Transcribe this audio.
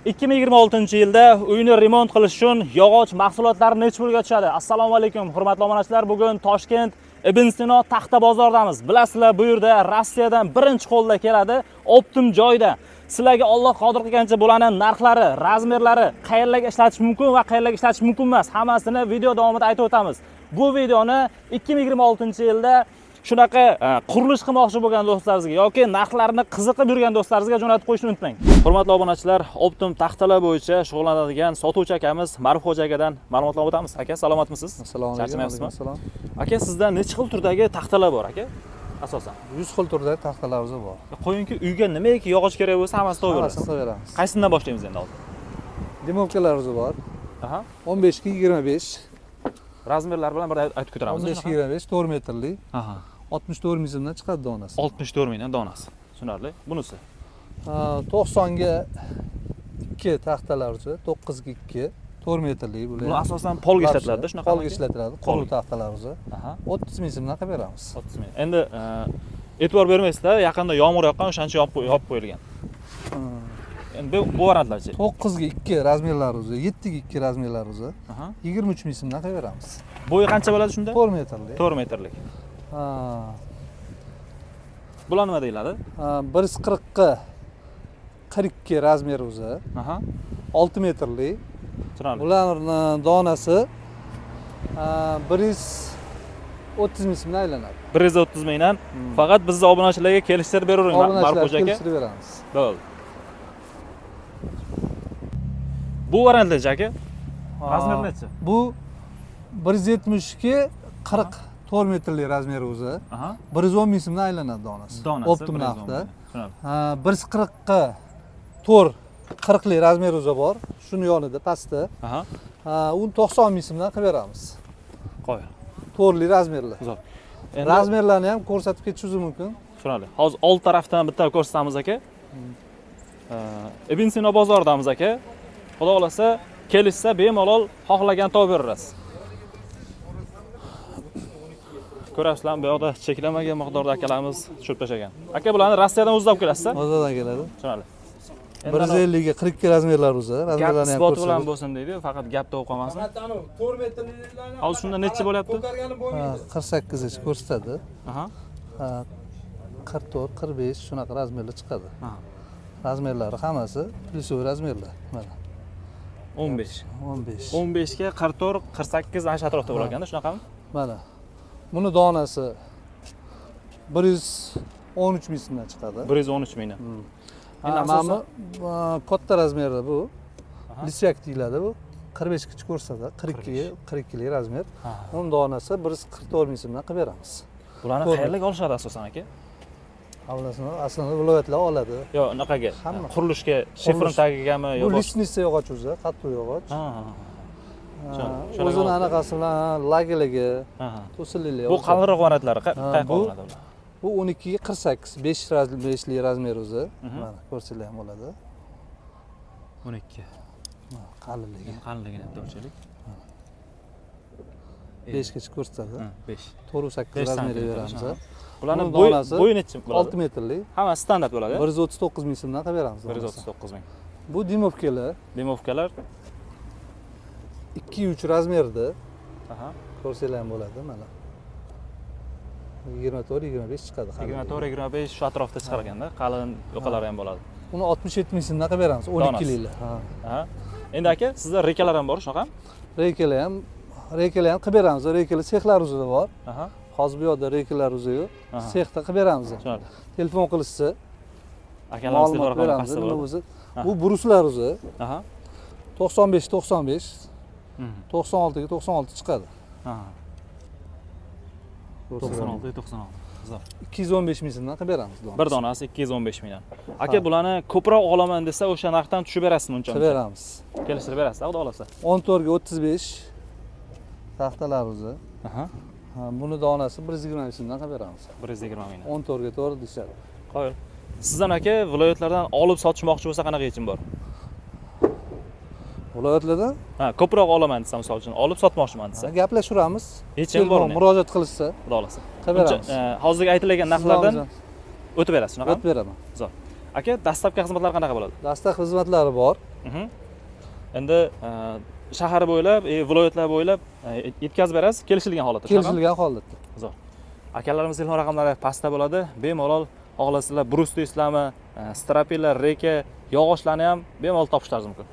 2026-yilda uyni remont qilish uchun yog'och mahsulotlari necha pulga tushadi? Assalomu alaykum, hurmatli obunachilar. Bugun Toshkent Ibn Sino taxta bozoridamiz. Bilasizlar, bu yerda Rossiyadan birinchi qo'lda keladi, оптом joyda. Sizlarga Alloh qodir qilgancha bularning narxlari, razmerlari, qayerlarga ishlatish mumkin va qayerlarga ishlatish mumkin emas, hammasini video davomida aytib o'tamiz. Bu videoni 2026-yilda shunaqa qurilish qilmoqchi bo'lgan do'stlaringizga yoki narxlarini qiziqib yurgan do'stlaringizga jo'natib qo'yishni unutmang. Hurmatli obunachilar, оптом taxtalar bo'yicha shug'ullanadigan sotuvchi akamiz Ma'rufxo'ja akadan ma'lumotlar o'tamiz. Aka, salomatmisiz? Assalomu alaykum. Charchamayapsizmi? Assalom. Aka, sizda necha xil turdagi taxtalar bor, aka? Asosan. 100 xil turdagi taxtalarimiz bor. Qo'yingki, uyga nimaiki yog'och kerak bo'lsa, hammasini topib Hammasini berasiz. qilib beramiz. Qaysidan boshlaymiz endi hozir? Дюймовка larimiz bor. 15 ga 25. Razmerlar bilan bir aytib ko'taramiz. 15 ga 25, 4 metrli. 64 ming so'mdan chiqadi donasi. 64 mingdan donasi. Tushunarli. Bunisi. Ha, 90 ga 2 taxtalar o'zi, 9 ga 2, 4 metrli bular. Bular asosan polga ishlatiladi, shunaqa? Polga ishlatiladi, quruq Polga. taxtalar o'zi. 30 ming so'mdan qilib beramiz. 30 ming. Endi e'tibor bermaysizlar, yaqinda yomg'ir yoqqan, o'shaning uchun yopib qo'yilgan. Endi bu variantlarchi? 9 ga 2 razmerlar o'zi, 7 ga 2 razmerlar o'zi. 23 ming so'mdan qilib beramiz. Bo'yi qancha bo'ladi shunda? 4 metrli. 4 metrlik. Ha. Bular nima deyiladi? 140 ga 42 razmer o'zi. 6 metrli. Tushunarli. Bularni donasi 130 ming so'mdan aylanadi. 130 mingdan. Faqat bizni obunachilarga kelishtirib beravering, Obunachilar Ma'rufxo'ja aka. kelishtirib beramiz. Bo'ldi. Bu variantlarchi, aka? Razmer nechi? Bu 170 ga 40, 4 metrli razmeri o'zi. 110 ming so'mdan aylanadi donasi. Donasi Оптом 110 narxda. ming. Tushunarli. 140 ga 4 40lik razmer o'zi bor. Shuni yonida pastda. Uni 90 ming so'mdan qilib beramiz. Qo'y. To'rtli razmerlar. Zo'r. Endi Razmerlarni ham ko'rsatib ketishingiz mumkin. Tushunarli. Hozir old tarafdan bitta ko'rsatamiz, aka. Ibn Sino bozoridamiz, aka. Xudo xolasa, kelishsa bemalol xohlagan topib berasiz. Ko'rasizlar, bu yoqda cheklanmagan miqdorda akalarimiz tushirib tashlagan. Aka, bularni Rossiyadan o'zida olib kelasizlar? Bozordan keladi. Tushunarli. 150 ga 42 razmerlar o'zi. Gap Razmerlarni ham isboti bilan ko'rsatib. bo'lsin deydi, faqat gap topib qolmasin. Faqat anavi 4 metrliklarni Hozir shunda nechi bo'lyapti? Ko'kargani Ha, bo'lmaydi. 48 gacha ko'rsatadi. Ha, 44, 45 shunaqa razmerlar chiqadi. Razmerlari hammasi плюсовой razmerlar. Mana 15. 15. 15 ga 44, 48 ana shu atrofda bo'lar ekanda, shunaqami? Mana. Buni donasi 113 ming so'mdan chiqadi. 113 mingdan. Ha, Endi mana asosan- bu katta razmerda bu. Листвяк deyiladi bu. 45 gacha ko'rsatadi. 42 ga 42 lik razmer. Uni donasi 144 ming so'mdan qilib beramiz. Bularni To'g'ri. qayerlarga olishadi asosan, aka? Avlasini aslida viloyatlar oladi. Yo, unaqaga. Hamma. Qurilishga шифер Qurilish. tagigami yo Bu boshqa? лиственница yog'och o'zi, qattiq yog'och. Ha, ha, ha. Ha, o'zini anaqasi bilan lagiligi, to'silili. Bu qalinroq variantlari qayerga olinadi ular? Bu 12 ga 48, 5 5lik razmer o'zi. Mana ko'rsanglar ham bo'ladi. 12. Mana qalinligi. Qalinligini bitta o'lchaylik. 5 gacha ko'rsatadi. 5. 4 8 5 razmerga santimetr, beramiz. Bularni Buni bo'yi donasi bo'yi nechi bo'ladi? 6 metrli. Hammasi standart bo'ladi. 139 ming so'mdan qilib beramiz. 139 ming. Bu дюймовка lar Дюймовка lar. 2 3 razmerda. Ko'rsanglar ham bo'ladi mana. 24 25 chiqadi. 24 25 shu atrofda chiqar ekanda, qalin yoqalari ham bo'ladi. Uni 67 ming so'mdan qilib beramiz, 12 liklar. Ha. Endi aka, sizda reykalar ham bor, shunaqami? Reykalar ham qilib beramiz. Reykalar sexlar uzida bor. Hozir bu yoqda reykalar o'zi yo'q. Sexda qilib beramiz. Tushunarli. Telefon qilishsa, Akalarimiz telefon ma'lumot raqami beramiz. pastda Nima bo'ladi. bo'lsa, bu брус lar o'zi 95 95, 96 ga 96 chiqadi. 96 96. Zo'r. 215 ming so'mdan qilib beramiz. Donasi. Bir donasi 215 mingdan. Aka, Ha. bularni ko'proq olaman desa, o'sha narxdan tushib berasizmi uncha? Qilib beramiz. Kelishtirib berasiz, xudo xohlasa. 14 ga 35 taxtalar o'zi. Ha, buni donasi 120 ming so'mdan qilib beramiz. 120 mingdan. 14 ga to'g'ri deyishadi. Qoyil. Sizdan aka, viloyatlardan olib sotishmoqchi bo'lsa qanaqa yechim bor? Viloyatlardan Ha, ko'proq olaman desa, misol uchun, olib sotmoqchiman desa, gaplashuramiz. Yechim bor Telefon uni. murojaat qilishsa Xudo xohlasa. qilib Uncha, beramiz. hozirgi aytilgan narxlardan o'tib berasiz, shunaqami? O'tib beraman. Zo'r. Aka, доставка xizmatlari qanaqa bo'ladi? Доставка xizmatlari bor. Endi shahar bo'ylab, viloyatlar bo'ylab yetkazib berasiz kelishilgan holatda, shunaqa? Kelishilgan holatda. Zo'r. Akalarimiz telefon raqamlari pastda bo'ladi. Bemalol xohlasizlar brus deysizlarmi, стропила, рейка, yog'ochlarni ham bemalol topishlaringiz mumkin.